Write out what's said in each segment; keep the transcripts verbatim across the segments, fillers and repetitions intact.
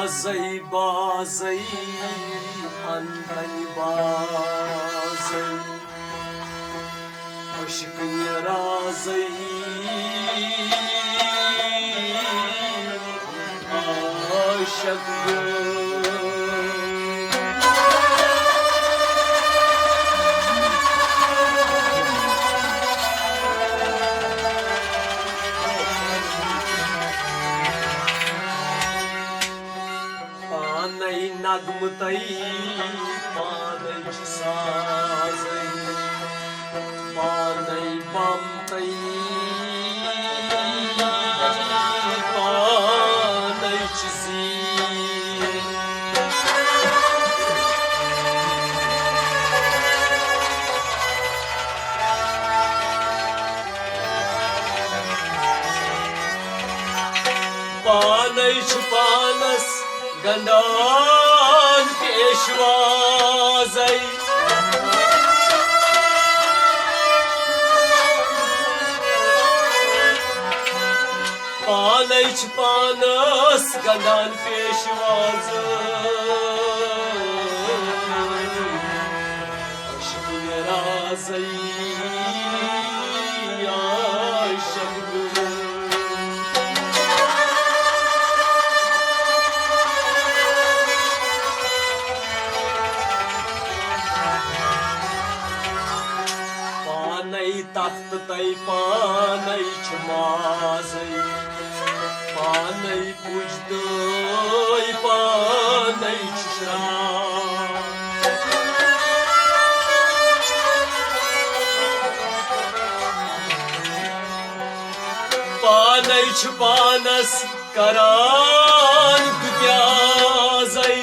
بازے بازے، اندنی بازے، عشقنہِ رازے عاشق گوٚو۔ پانے نغمہٕ تہٕ پانے چھِ سازے، پانے بم تہٕ پانے چھِ زیٖر۔ پانے چھِ پانس گنڈان پیشوازے۔ پانے چھِ پانس گنڈان پیشوازے۔ عشقنہِ رازے عاشق گوٚو۔ پانے تخت تہٕ پانے چھِ مازے، پانے پُج تہٕ پانے چھِ شراب۔ پانے چھِ پانس کران دُپیازے۔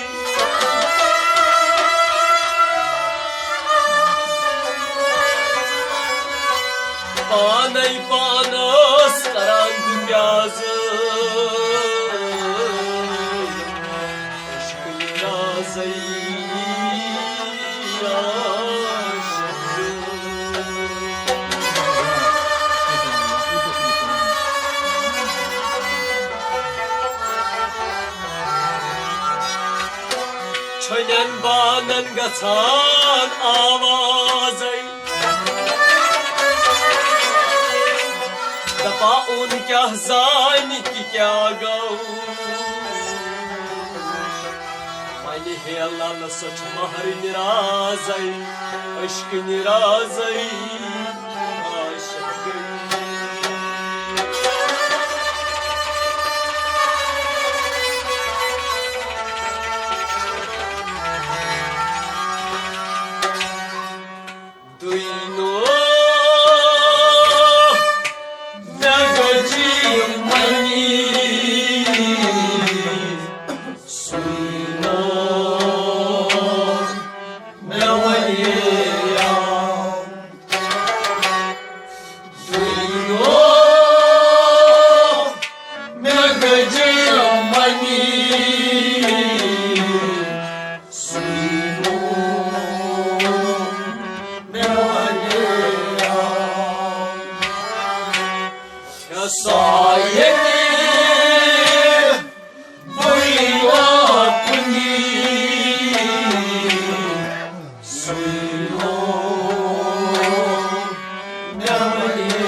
پانے پانس کران دُپیازے۔ عشقنہِ رازے عاشق گوٚو۔ چھۄنٮ۪ن بانن گژھان آوازے۔ دپان اوٚن کیٛاہ زانہِ تہِ کیٛاہ گوٚو۔ پنہِ ہیلل سۄ چھِ مہرِنۍ رازے، عشقنہِ رازے عاشق گٔے۔ دوٚیمو مےٚ گٔژھِ منی، سُے نوو مےٚ وَنیو۔ دوٚیمو مےٚ گٔژھِ منی، سُے نوو مےٚ وَنیو۔ سایہِ بُے واتنی، سُے نوو مےٚ وَنیو۔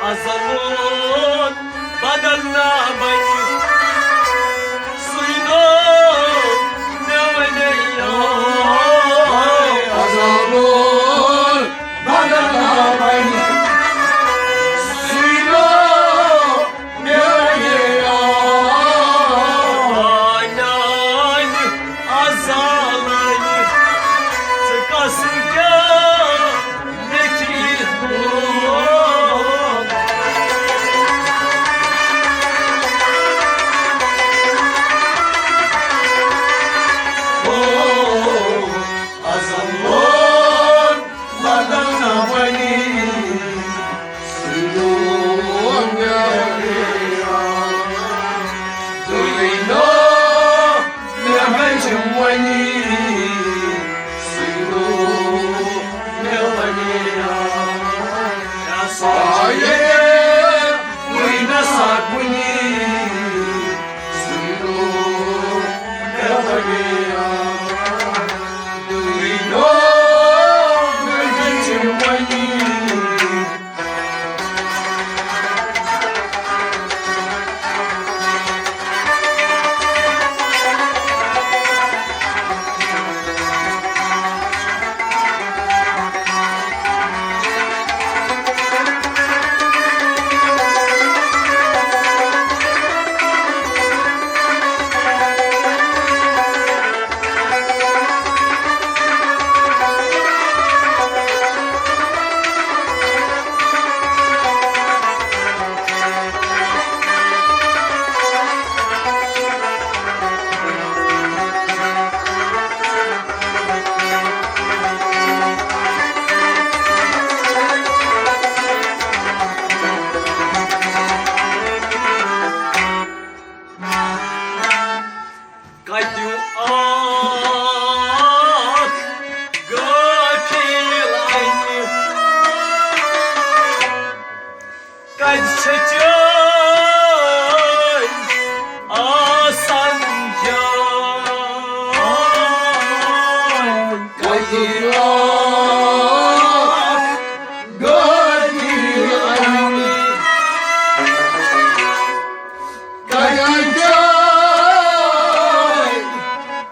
ازلون بدل نہ بنی، سُے نوم مےٚ وَنے یار۔ ازلون بدل نہ بنی، سُے نوم مےٚ وَنے یار۔ میانہِ ازلن ژٕ کس کیٛاہ کتیو اکھ غٲفِل اَنہِ، کتہِ چھِ چٲنۍ آسان جاے؟ کتیو اکھ غٲفِل اَنہِ، کتہِ چھِ چٲنۍ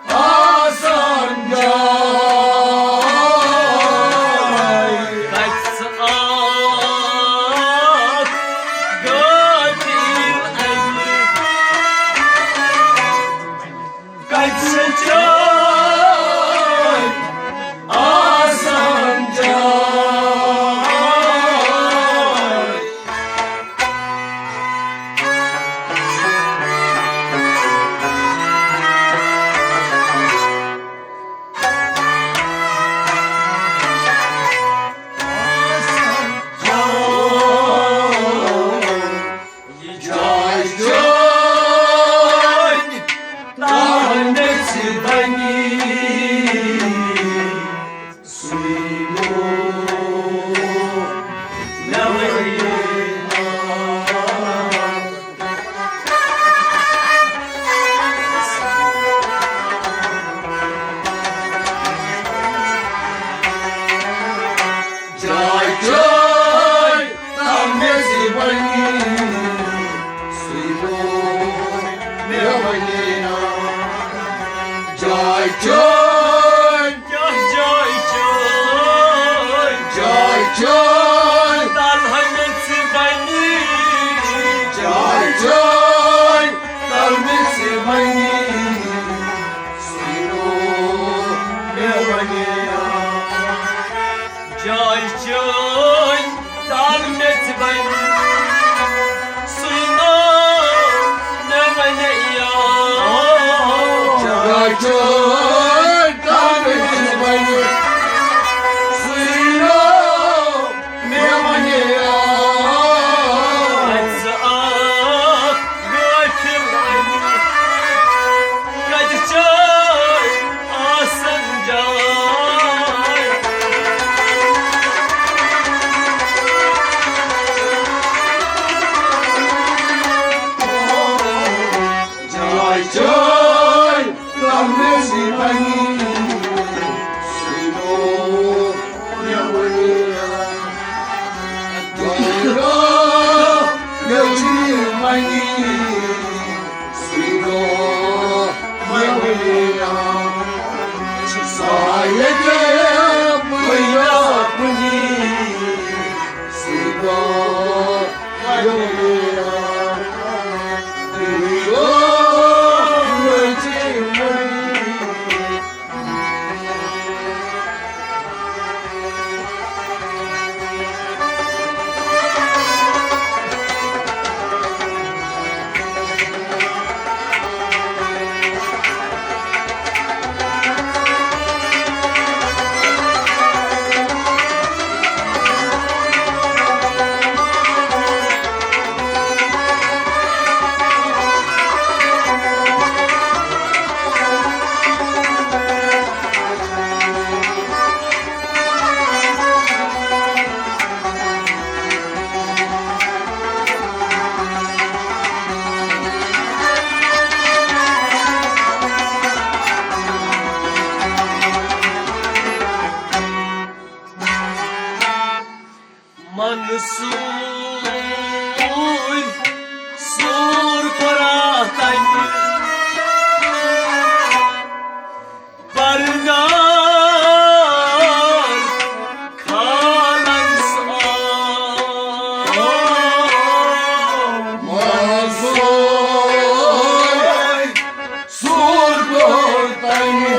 آسان جاے؟ کتہِ چھِ اکھ غٲفِل اَنہِ، کتہِ چھِ چٲنۍ آسان جاے؟ یہِ جاے چٲنۍ تہٕ مےٚ ژٕ بنی، سُے گوٚو مےٚ وۄنۍ۔ جاے چٲنۍ تہٕ مےٚ ژٕ بنی، سُے گوٚو مےٚ وۄنۍ۔ جاے چٲنۍ، جاے چٲنۍ، جاے چٲنۍ تہٕ مےٚ ژٕ بنی، جاے چٲنۍ تہٕ مےٚ ژٕ بنی، سُے گوٚو مےٚ وۄنۍ۔ جاے چٲنۍ تہٕ مےٚ ژٕ بنی، سُے نوم مےٚ وَنے یار۔ جاے چٲنۍ تہٕ مےٚ ژٕ بنی، سُے نوم مےٚ وَنے یار۔ کتہِ چھِ اکھ غٲفِل اَنہِ، کتہِ چھِ چٲنۍ آسان جاے؟ جاے چٲنۍ منصور سور پراتن پرنار کھالن سا۔ منصور سور پراتن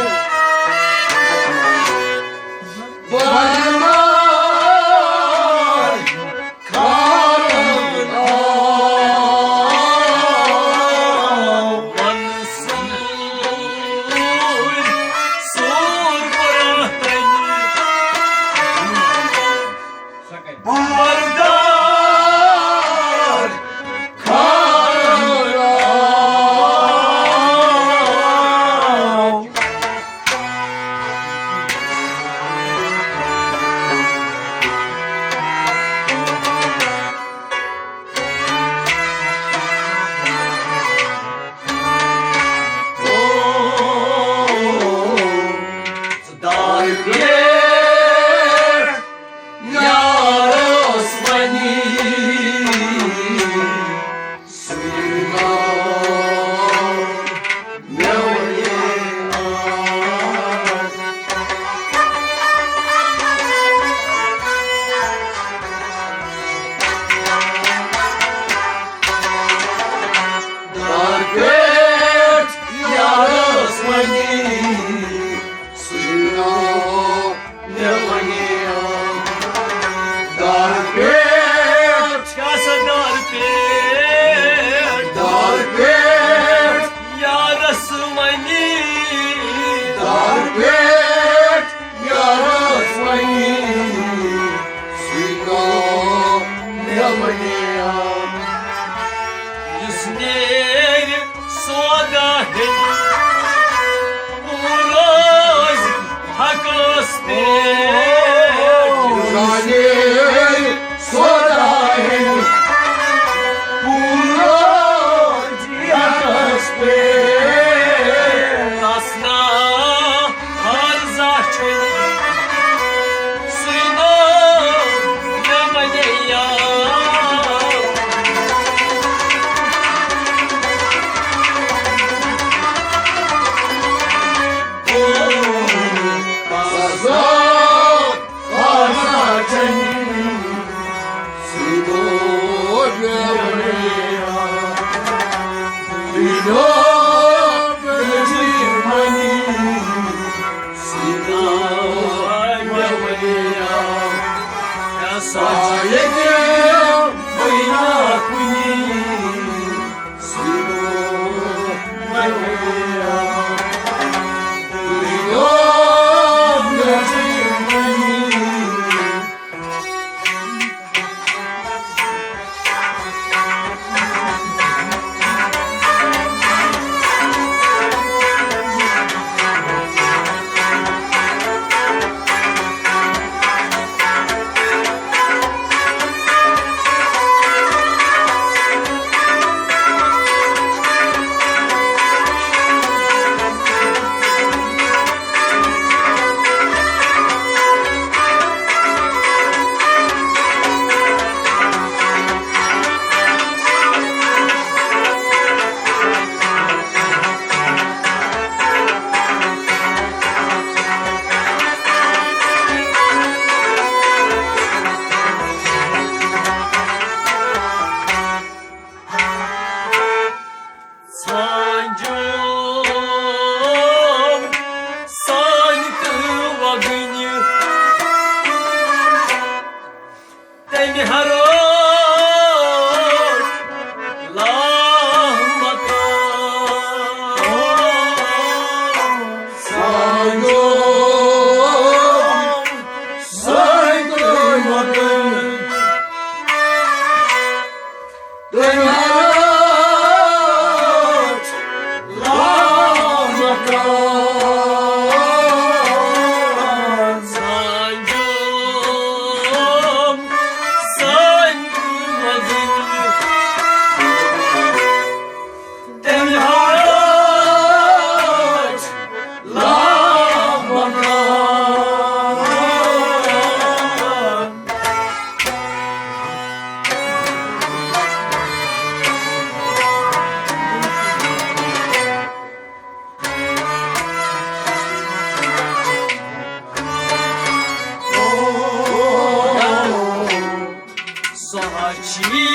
اچھی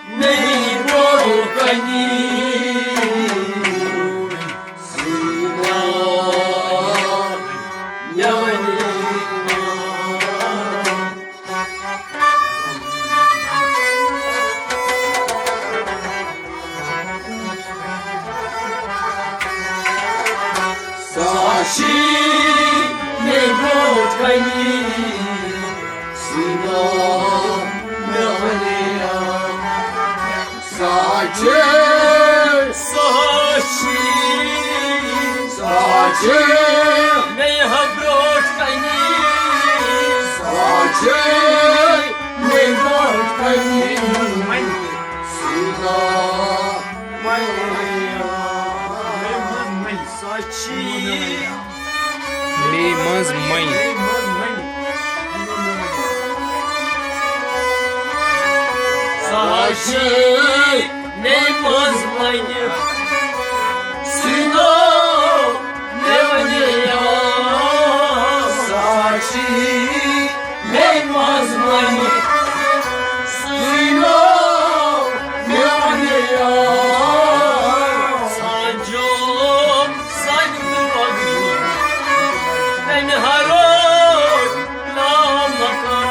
نہیں برو کنی سینا یعنی ساشی میں بہت کنی سینا میں ونیا ساچے ساچے ساچے میں ہبروٹ کنی ساچے میں بہت کنی سینا میں ونیا ساچی مے منٛز مَے۔ ساچی مے منٛز مَے۔ سیٖنو مےٚ وَنیو۔ ساچی مے منٛز مَے۔ سیٖنو مےٚ وَنیو۔ سانجو سانہِ پگری، تمہِ ہرو نام مکان۔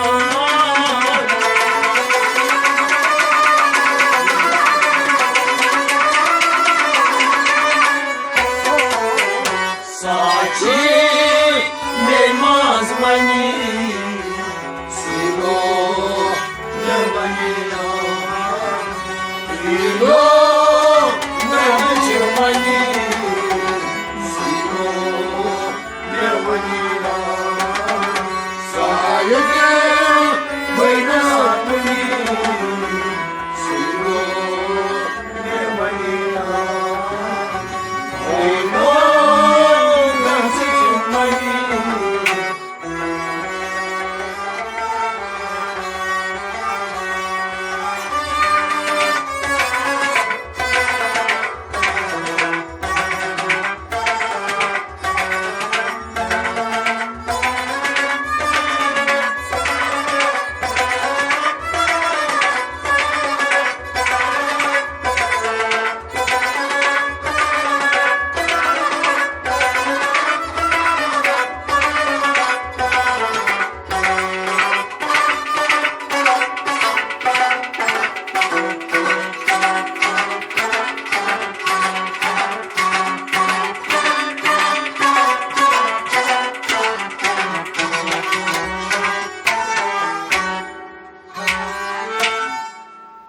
ساچی مے منٛز مَے۔ سیٖنو مےٚ وَنیو۔ سیٖنو مےٚ وَنیو۔ سیٖنو مےٚ وَنیو۔ سایِد وَنیو۔ سیٖنو مےٚ وَنیو۔ سیٖنو مےٚ وَنیو۔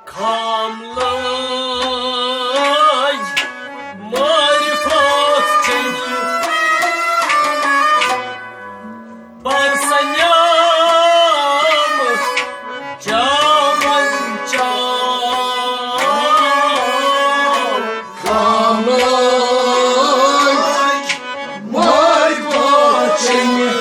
خام لٲج معرفت چنہِ۔ بر سنیام جامن چاو۔ خام لٲج معرفت چنہِ۔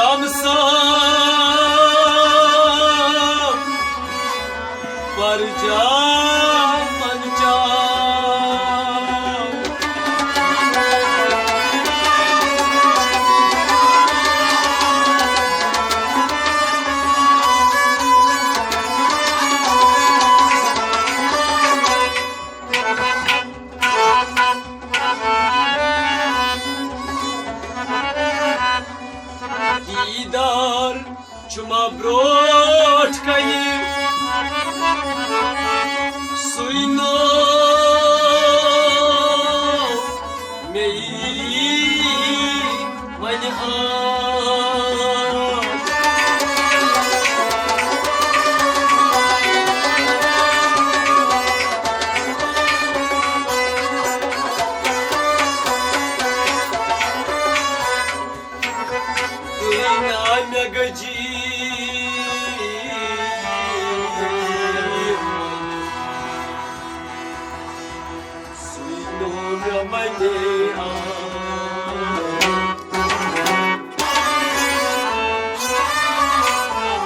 ہمسا پر جا من جا۔ دیدار چھُ ما برٛونٛٹھ کنہِ، سُے نوو مےٚ یی وۄنۍ آز۔ تُہۍ نا مےٚ گٔجی